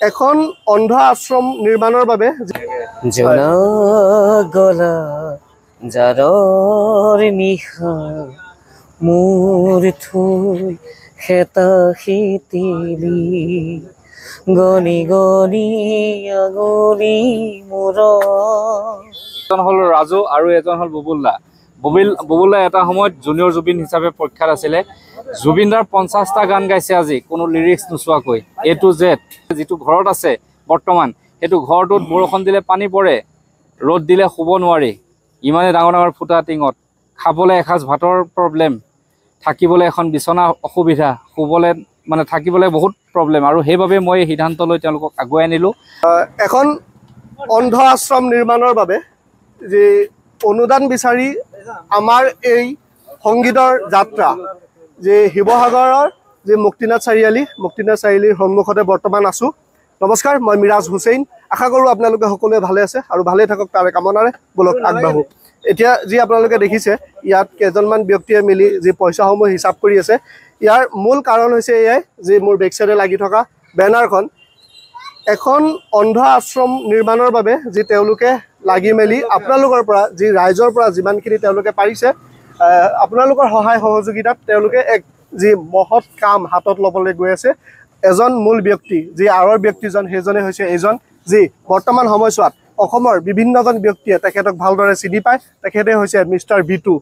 এখন অন্ধ আশ্ৰম নিৰ্মাণৰ বাবে গলা জাৰৰ নিশা মোৰ থৈ খেতা শিতিলি গনি গনি আঙুলি মোৰ। এজন হ'ল ৰাজু আৰু এজন হ'ল বুবুল্লা। বুবুল্লা এটা সময়ত জুনিয়ৰ জুবিন হিচাপে প্ৰখ্যাত আছিলে। জুবিনদাৰ 50টা গান গাইছে আজি কোনো লিৰিক্স নোচোৱাকৈ, এ টু জেড। যিটো ঘৰত আছে বৰ্তমান, সেইটো ঘৰটোত বৰষুণ দিলে পানী পৰে, ৰ'দ দিলে শুব নোৱাৰি, ইমানে ডাঙৰ ডাঙৰ ফুটা টিঙত, খাবলৈ এসাঁজ ভাতৰ প্ৰব্লেম, থাকিবলৈ এখন বিচনা অসুবিধা, শুবলৈ মানে থাকিবলৈ বহুত প্ৰব্লেম। আৰু সেইবাবে মই এই সিদ্ধান্ত লৈ তেওঁলোকক আগুৱাই আনিলোঁ। এখন অন্ধ আশ্ৰম নিৰ্মাণৰ বাবে যি অনুদান বিচাৰি আমাৰ এই সংগীতৰ যাত্ৰা, যে শিৱসাগৰৰ যি মুক্তিনাথ চাৰিআলি, মুক্তিনাথ চাৰিআলিৰ সন্মুখতে বৰ্তমান আছোঁ। নমস্কাৰ, মই মিৰাজ হুছেইন। আশা কৰোঁ আপোনালোকে সকলোৱে ভালে আছে আৰু ভালে থাকক তাৰে কামনাৰে বলক আগবাঢ়ো। এতিয়া যি আপোনালোকে দেখিছে ইয়াত কেইজনমান ব্যক্তিয়ে মিলি যি পইচাসমূহ হিচাপ কৰি আছে, ইয়াৰ মূল কাৰণ হৈছে এয়াই যে মোৰ বেক চাইডে লাগি থকা বেনাৰখন, এখন অন্ধ আশ্ৰম নিৰ্মাণৰ বাবে যি তেওঁলোকে লাগি মেলি আপোনালোকৰ পৰা, যি ৰাইজৰ পৰা যিমানখিনি তেওঁলোকে পাৰিছে, আপোনালোকৰ সহায় সহযোগিতাত তেওঁলোকে এক যি মহৎ কাম হাতত ল'বলৈ গৈ আছে। এজন মূল ব্যক্তি, যি আঁৰৰ ব্যক্তিজন, সেইজনে হৈছে এইজন, যি বৰ্তমান সময়ছোৱাত অসমৰ বিভিন্নজন ব্যক্তিয়ে তেখেতক ভালদৰে চিনি পায়। তেখেতে হৈছে মিষ্টাৰ বিটু।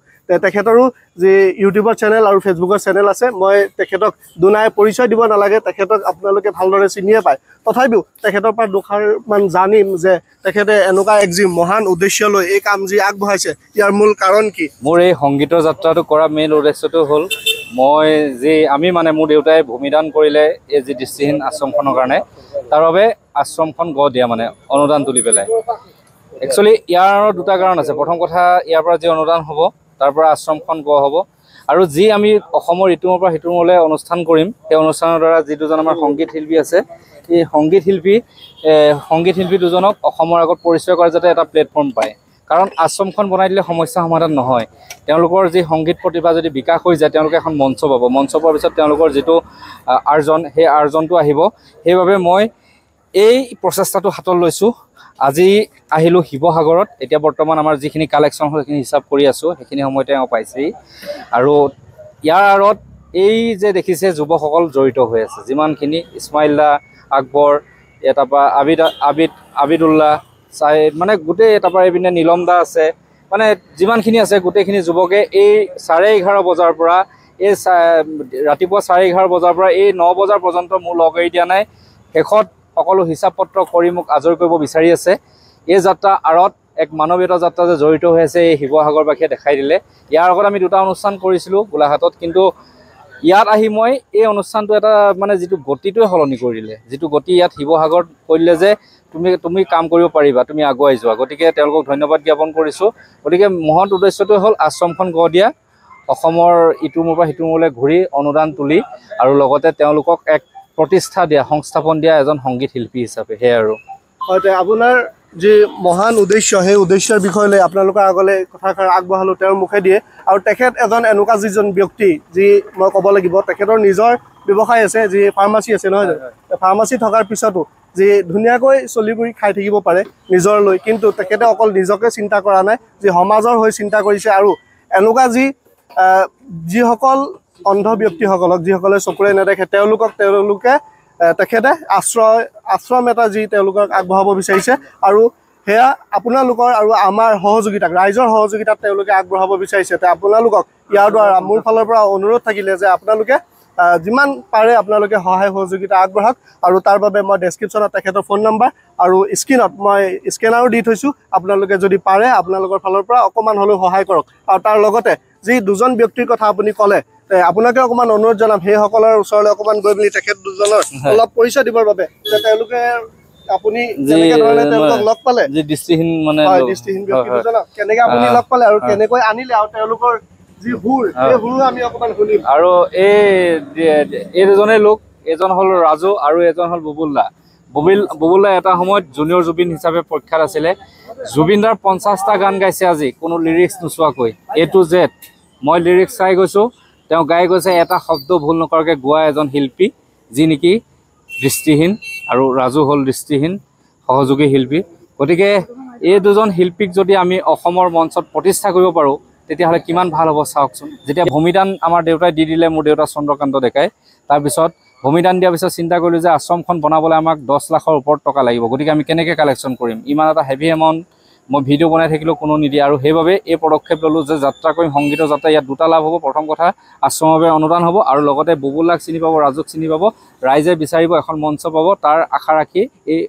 তেখেতৰো যি ইউটিউবৰ চেনেল আৰু ফেচবুকৰ চেনেল আছে, মই তেখেতক দুনাই পৰিচয় দিব নালাগে, তেখেতক আপোনালোকে ভালদৰে চিনিয়ে পায়। তথাপিও তেখেতৰ পৰা দুষাৰমান জানিম যে তেখেতে এনেকুৱা এক যি মহান উদ্দেশ্য লৈ এই কাম যি আগবঢ়াইছে, ইয়াৰ মূল কাৰণ কি। মোৰ এই সংগীতৰ যাত্ৰাটো কৰা মেইন উদ্দেশ্যটো হ'ল, মই যি আমি মানে মোৰ দেউতাই ভূমিদান কৰিলে এই যি দৃষ্টিহীন আশ্ৰমখনৰ কাৰণে, তাৰ বাবে আশ্ৰমখন গঢ় দিয়া মানে অনুদান তুলি পেলাই। একচুৱেলি ইয়াৰ দুটা কাৰণ আছে। প্ৰথম কথা, ইয়াৰ পৰা যি অনুদান হ'ব তাৰ পৰা আশ্ৰমখন গঢ় হ'ব, আৰু যি আমি অসমৰ ইটোৰ পৰা সিটোৰ মূৰলৈ অনুষ্ঠান কৰিম, সেই অনুষ্ঠানৰ দ্বাৰা যি দুজন আমাৰ সংগীত শিল্পী আছে, এই সংগীত শিল্পী দুজনক অসমৰ আগত পৰিচয় কৰাৰ যাতে এটা প্লেটফৰ্ম পায়। কাৰণ আশ্ৰমখন বনাই দিলে সমস্যা সমাধান নহয়, তেওঁলোকৰ যি সংগীত প্ৰতিভা যদি বিকাশ হৈ যায়, তেওঁলোকে এখন মঞ্চ পাব, মঞ্চ পোৱাৰ পিছত তেওঁলোকৰ যিটো আৰ্জন, সেই আৰ্জনটো আহিব। সেইবাবে মই এই প্ৰচেষ্টাটো হাতত লৈছোঁ। আজি আহিলোঁ শিৱসাগৰত। এতিয়া বৰ্তমান আমাৰ যিখিনি কালেকশ্যন হ'ল সেইখিনি হিচাপ কৰি আছোঁ, সেইখিনি সময়তে এওঁ পাইছেহি। আৰু ইয়াৰ আঁৰত এই যে দেখিছে যুৱকসকল জড়িত হৈ আছে, যিমানখিনি ইছমাইল দা, আকবৰ, তাৰপৰা আবিদুল্লাহ চাই, মানে গোটেই, তাৰপৰা এইপিনে নীলম দা আছে, মানে যিমানখিনি আছে গোটেইখিনি যুৱকে এই 11:30 বজাৰ পৰা, এই ৰাতিপুৱা 11:30 বজাৰ পৰা এই 9 বজাৰ পৰ্যন্ত মোৰ লগ এৰি দিয়া নাই। শেষত সকলো হিচাপ পত্ৰ কৰি মোক আজৰি কৰিব বিচাৰি আছে। এই যাত্ৰা আঁৰত এক মানৱীয়তা যাত্ৰা যে জড়িত হৈ আছে, এই শিৱসাগৰবাসীয়ে দেখাই দিলে। ইয়াৰ আগত আমি দুটা অনুষ্ঠান কৰিছিলোঁ গোলাঘাটত, কিন্তু ইয়াত আহি মই এই অনুষ্ঠানটো এটা মানে যিটো গতিটোৱে সলনি কৰি দিলে, যিটো গতি ইয়াত শিৱসাগৰত কৰিলে যে তুমি কাম কৰিব পাৰিবা, তুমি আগুৱাই যোৱা। গতিকে তেওঁলোকক ধন্যবাদ জ্ঞাপন কৰিছোঁ। গতিকে মহৎ উদ্দেশ্যটোৱে হ'ল আশ্ৰমখন গঢ় দিয়া, অসমৰ ইটো মূৰৰ পৰা সিটো মূৰলৈ ঘূৰি অনুদান তুলি, আৰু লগতে তেওঁলোকক এক প্ৰতিষ্ঠা দিয়া, সংস্থাপন দিয়া এজন সংগীত শিল্পী হিচাপে। সেয়াই আৰু। হয়, আপোনাৰ যি মহান উদ্দেশ্য, সেই উদ্দেশ্যৰ বিষয় লৈ আপোনালোকৰ আগলৈ কথাষাৰ আগবঢ়ালোঁ তেওঁৰ মুখে দিয়ে। আৰু তেখেত এজন এনেকুৱা যিজন ব্যক্তি, যি মই ক'ব লাগিব তেখেতৰ নিজৰ ব্যৱসায় আছে, যি ফাৰ্মাচী আছে, নহয় জানো? ফাৰ্মাচী থকাৰ পিছতো যি ধুনীয়াকৈ চলি কৰি খাই থাকিব পাৰে নিজৰ লৈ, কিন্তু তেখেতে অকল নিজকে চিন্তা কৰা নাই, যি সমাজৰ হৈ চিন্তা কৰিছে। আৰু এনেকুৱা যিসকল অন্ধ ব্যক্তিসকলক, যিসকলে চকুৰে নেদেখে, তেওঁলোকক তেখেতে আশ্ৰম এটা যি তেওঁলোকক আগবঢ়াব বিচাৰিছে, আৰু সেয়া আপোনালোকৰ আৰু আমাৰ সহযোগিতাক, ৰাইজৰ সহযোগিতাত তেওঁলোকে আগবঢ়াব বিচাৰিছে। তে আপোনালোকক ইয়াৰ দ্বাৰা মোৰ ফালৰ পৰা অনুৰোধ থাকিলে যে আপোনালোকে যিমান পাৰে আপোনালোকে সহায় সহযোগিতা আগবঢ়াওক। আৰু তাৰ বাবে মই ডেছক্ৰিপশ্যনত তেখেতৰ ফোন নম্বৰ আৰু স্ক্ৰীণত মই স্কেনাৰো দি থৈছোঁ, আপোনালোকে যদি পাৰে আপোনালোকৰ ফালৰ পৰা অকণমান হ'লেও সহায় কৰক। আৰু তাৰ লগতে যি দুজন ব্যক্তিৰ কথা আপুনি ক'লে, আপোনাকে অকণমান অনুৰোধ জনাম সেইসকলৰ ওচৰলৈ অকণমান গৈ মেলি তেখেত দুজনৰ অলপ পৰিচয় দিবৰ বাবে, যে তেওঁলোকে আপুনি কেনেকে ধৰণে তেওঁলোকক লগ পালে, যি দৃষ্টিহীন মানে দৃষ্টিহীন ব্যক্তি দুজনক কেনেকে আপুনি লগ পালে আৰু কেনেকৈ আনিলে, আৰু তেওঁলোকৰ যি সুৰ, সেই সুৰো আমি অকণমান শুনিম। আৰু এই দুজনেই লোক, এজন হ'ল ৰাজু আৰু এজন হ'ল বুবুল্লা। বুবুল্লা এটা সময়ত জুনিয়ৰ জুবিন হিচাপে প্ৰখ্যাত আছিলে। জুবিনদাৰ 50টা গান গাইছে আজি কোনো লিৰিক্স নোচোৱাকৈ, এ টু জেড। মই লিৰিক্স চাই গৈছোঁ, তেওঁ গাই গৈছে, এটা শব্দ ভুল নকৰাকৈ গোৱা এজন শিল্পী, যি নেকি দৃষ্টিহীন আৰু ৰাজু হ'ল দৃষ্টিহীন সহযোগী শিল্পী। গতিকে এই দুজন শিল্পীক যদি আমি অসমৰ মঞ্চত প্ৰতিষ্ঠা কৰিব পাৰোঁ তেতিয়াহ'লে কিমান ভাল হ'ব চাওকচোন। যেতিয়া ভূমিদান আমাৰ দেউতাই দি দিলে, মোৰ দেউতা চন্দ্ৰকান্ত ডেকাই, তাৰপিছত ভূমিদান দিয়াৰ পিছত চিন্তা কৰিলোঁ যে আশ্ৰমখন বনাবলৈ আমাক 10 লাখৰ ওপৰত টকা লাগিব, গতিকে আমি কেনেকৈ কালেকশ্যন কৰিম, ইমান এটা হেভি এমাউণ্ট মই ভিডিঅ' বনাই থাকিলেও কোনো নিদিয়ে। আৰু সেইবাবে এই পদক্ষেপ ল'লোঁ যে যাত্ৰা কৰিম, সংগীতৰ যাত্ৰা। ইয়াত দুটা লাভ হ'ব, প্ৰথম কথা আশ্ৰমৰ বাবে অনুদান হ'ব আৰু লগতে বুবুলাক চিনি পাব, ৰাজুক চিনি পাব, ৰাইজে বিচাৰিব, এখন মঞ্চ পাব। তাৰ আশা ৰাখি এই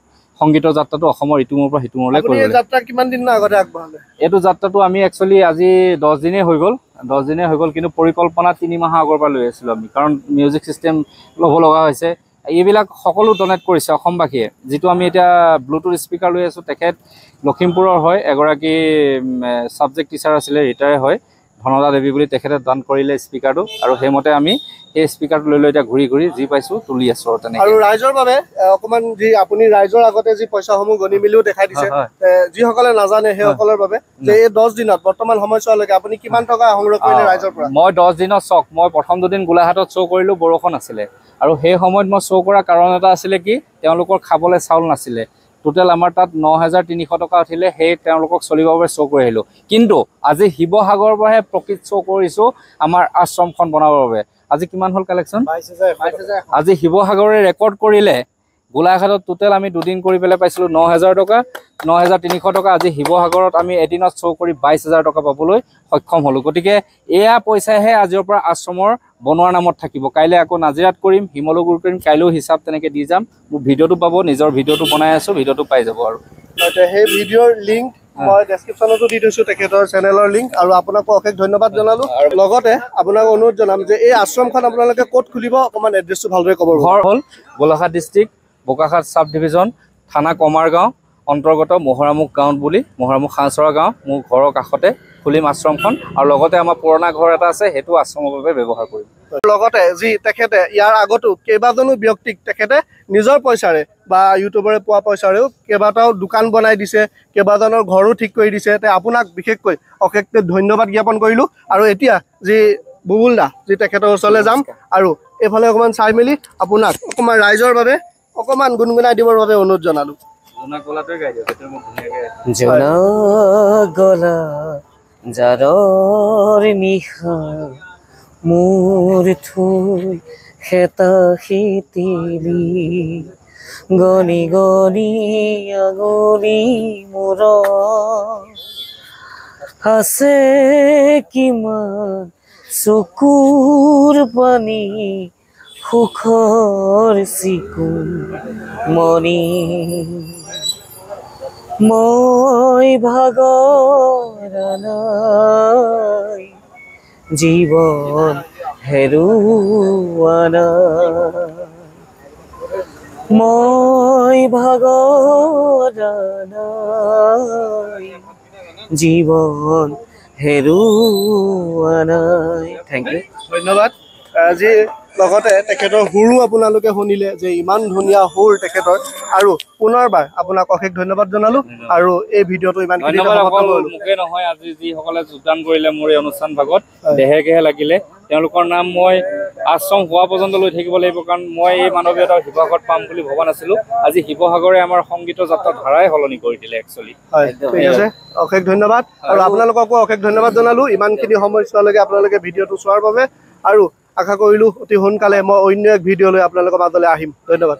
সংগীতৰ যাত্ৰাটো অসমৰ ইটো মূৰৰ পৰা সিটো মূৰলৈ কৰিব। যাত্ৰা কিমান দিনৰ আগতে আগবঢ়ালে? এইটো যাত্ৰাটো আমি একচুৱেলি আজি 10 দিনেই হৈ গ'ল, 10 দিনেই হৈ গ'ল, কিন্তু পৰিকল্পনা 3 মাহৰ আগৰ পৰা লৈ আছিলোঁ আমি, কাৰণ মিউজিক ছিষ্টেম ল'ব লগা হৈছে। এইবিলাক সকলো ডনেট কৰিছে অসমবাসীয়ে। যিটো আমি এতিয়া ব্লুটুথ স্পীকাৰ লৈ আছোঁ, তেখেত লখিমপুৰৰ হয়, এগৰাকী ছাবজেক্ট টিচাৰ আছিলে, ৰিটায়াৰ হয়, ধনদা দেৱী বুলি, তেখেতে দান কৰিলে স্পীকাৰটো আৰু সেইমতে আমি সেই স্পীকাৰটো লৈ লৈ এতিয়া ঘূৰি ঘূৰি যি পাইছোঁ তুলি আছোঁ আৰু তেনেকৈ। আৰু ৰাইজৰ বাবে অকণমান যি আপুনি ৰাইজৰ আগতে যি পইচাসমূহ গণি মেলিও দেখাই দিছে, যিসকলে নাজানে সেইসকলৰ বাবে যে এই 10 দিনত বৰ্তমান সময়ছোৱালৈকে আপুনি কিমান টকা সংগ্ৰহ কৰিলে ৰাইজৰ পৰা? মই 10 দিনত চাওক, মই প্ৰথম দুদিন গোলাঘাটত শ্ব' কৰিলোঁ, বৰষুণ আছিলে আৰু সেই সময়ত মই শ্ব' কৰাৰ কাৰণ এটা আছিলে কি, তেওঁলোকৰ খাবলৈ চাউল নাছিলে। টোটেল আমাৰ তাত 9,300 টকা উঠিলে, সেই তেওঁলোকক চলিবৰ বাবে শ্ব' কৰি আহিলোঁ। কিন্তু আজি শিৱসাগৰৰ পৰাহে প্ৰকৃত শ্ব' কৰিছোঁ আমাৰ আশ্ৰমখন বনাবৰ বাবে। আজি কিমান হ'ল কালেকশ্যন? আজি শিৱসাগৰে ৰেকৰ্ড কৰিলে, গোলাঘাটত টোটেল আমি দুদিন কৰি পেলাই পাইছিলোঁ 9,000 টকা, 9,300 টকা। আজি শিৱসাগৰত আমি এদিনত শ্ব' কৰি 22,000 টকা পাবলৈ সক্ষম হ'লোঁ। গতিকে এয়া পইচাহে আজিৰ পৰা আশ্ৰমৰ বনোৱাৰ নামত থাকিব। কাইলৈ আকৌ নাজিৰাত কৰিম, শিমলুগুৰিত কৰিম, কাইলৈও হিচাপ তেনেকৈ দি যাম। মোৰ ভিডিঅ'টো পাব, নিজৰ ভিডিঅ'টো বনাই আছোঁ, ভিডিঅ'টো পাই যাব। আৰু সেই ভিডিঅ'ৰ লিংক মই ডেছক্ৰিপশ্যনতো দি থৈছোঁ, তেখেতৰ চেনেলৰ লিংক। আৰু আপোনাকো অশেষ ধন্যবাদ জনালোঁ। লগতে আপোনাক অনুৰোধ জনাম যে এই আশ্ৰমখন আপোনালোকে ক'ত খুলিব অকণমান এড্ৰেছটো ভালদৰে ক'ব। ঘৰ হ'ল Golaghat district, Bokakhat sub division, থানা কমাৰগাঁও অন্তৰ্গত মহৰামুখ গাঁৱত বুলি, মহৰামুখ হাঁহচৰা গাঁও, মোৰ ঘৰৰ কাষতে খুলিম আশ্ৰমখন। আৰু লগতে আমাৰ পুৰণা ঘৰ এটা আছে, সেইটো আশ্ৰমৰ বাবে ব্যৱহাৰ কৰিম। লগতে যি তেখেতে ইয়াৰ আগতো কেইবাজনো ব্যক্তিক তেখেতে নিজৰ পইচাৰে বা ইউটিউবৰে পোৱা পইচাৰেও কেইবাটাও দোকান বনাই দিছে, কেইবাজনৰ ঘৰো ঠিক কৰি দিছে। তে আপোনাক বিশেষকৈ অশেষ ধন্যবাদ জ্ঞাপন কৰিলোঁ। আৰু এতিয়া যি বুবুল দা, যি তেখেতৰ ওচৰলৈ যাম আৰু এইফালে অকণমান চাই মেলি আপোনাক অকণমান ৰাইজৰ বাবে অকণমান গুণগুণাই দিবৰ বাবে অনুৰোধ জনালোঁ। জোনাক গলা জাৰৰ নিশা মোৰ থৈ খেতা শিতিলি, গণি গণি আঙুলি মোৰ আছে কিমান চকুৰ পানী, সুখৰ চিকুণ মণি। মই ভাগৰা নাই, জীৱন হেৰুৱা নাই, মই ভাগৰা নাই, জীৱন হেৰুৱা নাই। Thank U, ধন্যবাদ। আজি লগতে তেখেতৰ সুৰো আপোনালোকে শুনিলে যে ইমান ধুনীয়া সুৰ তেখেতৰ। আৰু পুনৰবাৰ আপোনাক অশেষ ধন্যবাদ জনালোঁ আৰু এই ভিডিঅ'টো ইমান ধন্যবাদ। অকল মোকে নহয়, আজি যিসকলে যোগদান কৰিলে মোৰ এই অনুষ্ঠান ভাগত, দেহে কেহে লাগিলে, তেওঁলোকৰ নাম মই আশ্ৰম হোৱা পৰ্যন্ত লৈ থাকিব লাগিব, কাৰণ মই এই মানৱীয়তা শিৱসাগৰত পাম বুলি ভবা নাছিলোঁ। আজি শিৱসাগৰে আমাৰ সংগীতৰ যাত্ৰা ধাৰাই সলনি কৰি দিলে একচুৱেলি। হয়, ঠিক আছে, অশেষ ধন্যবাদ। আৰু আপোনালোককো অশেষ ধন্যবাদ জনালোঁ ইমানখিনি সময় চোৱালৈকে আপোনালোকে ভিডিঅ'টো চোৱাৰ বাবে। আৰু আশা কৰিলোঁ অতি সোনকালে মই অন্য এক ভিডিঅ' লৈ আপোনালোকৰ মাজলৈ আহিম। ধন্যবাদ।